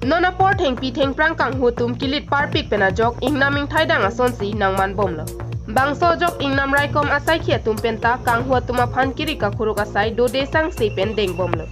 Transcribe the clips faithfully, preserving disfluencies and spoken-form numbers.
Non apor thengpi thengphrang kanghu atum kilit parpik pen ajok ingnam ingthai dang asonsi nangman bomlo. Bangso ajok ingnam raikom asaikhi atum penta kanghu atum aphan kiri kakhuruk asai dode sangse pen deng bomlo.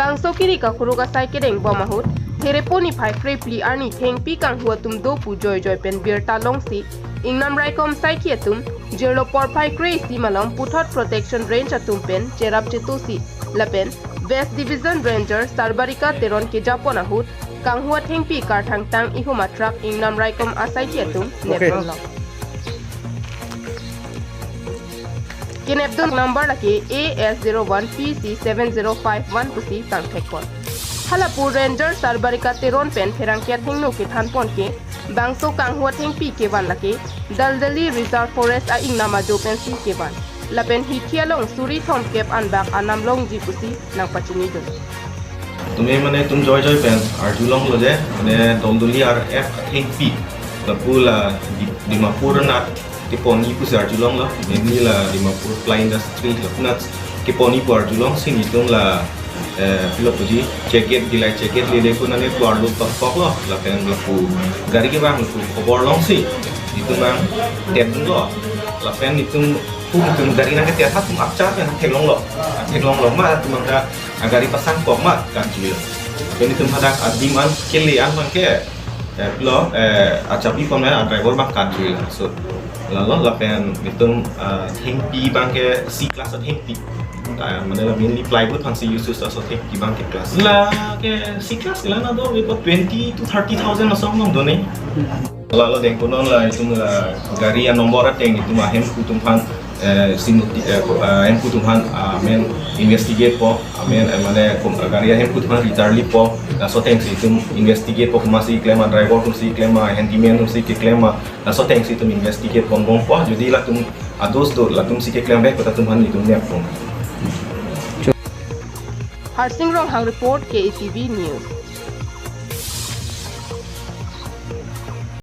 Bangso kiri kakhuruk asai kedeng bom ahut Therepo niphai krephli arni thengpi kanghu atum do pu joijoi pen birta longsi ingnam raikom asaikhi atum jirlo porphai kre-isi malom puthot Protection Range atum pen cherap chetosi lapen West Division Ranger Sarbarika Teron kejapon ahut kanghu athengpi karthangtang ihum atrak ingnam raikom asaikhi atum nepdunlo. Kenepdun number lake A S zero one P C seven zero five one pusi tangthekpon. Halapu Ranger Sarbarika Teron pen pherangke athengno kethanpon ke bangso kanghu athengpi kevan lake Daldali Reserve Forest a-ingnam ajo pensi kevan. Lapen hithi along suri thomkep anbak anam longji pusi nangpachinidun. Tumi mane itum joijoi pen arjulonglo je, mane Daldali R F athengpi lapu la Di- Dimapur anat kepon-i pusi arjulonglo, mainly la Dimapur Ply Industry lapu anat kepon-i pu arjulongsi nelitum la eh, pilo puji check gate, dei la check gate lele pu nane pu arlo tokpoklo, lapen lapu gari kevang lapu khobor longsi nelitum bang detdunlo, lapen nelitum pu nelitum gari nangketet atum achar pen theklonglo, theklonglo ma atum bang ta agari pasangkok ma kanjui. Lapen nelitum hadak adim an kele an bang ke eh, pilo eh, achapi pon a driver bang kanjui laso. Lalo lapen nelitum eh, thengpi bang ke C class athengpi. Ah, mane la mainly plywood aphansi use use laso thengpi bang ke class. La ke C class ke la nado about twenty to thirty thousand asong nong do ne. Lalo dengpon non la itum la gari a number ateng itum ahemphu atum aphan eh, sinoti eh, ko- eh, ahemphu atum aphan ah, amen investigate po, amen eh, mane kom- gari ahemphu atum aphan return lipo, laso atengsi itum investigate po, komatsi keklem a, driver atumsi keklem a, handyman atumsi keklem a, laso atengsi itum investigate ponbompo. Jodi latum ados do, latumsi keklem bek, kota atum aphan itum neppo. Harsing Ronghang report, K A T V News.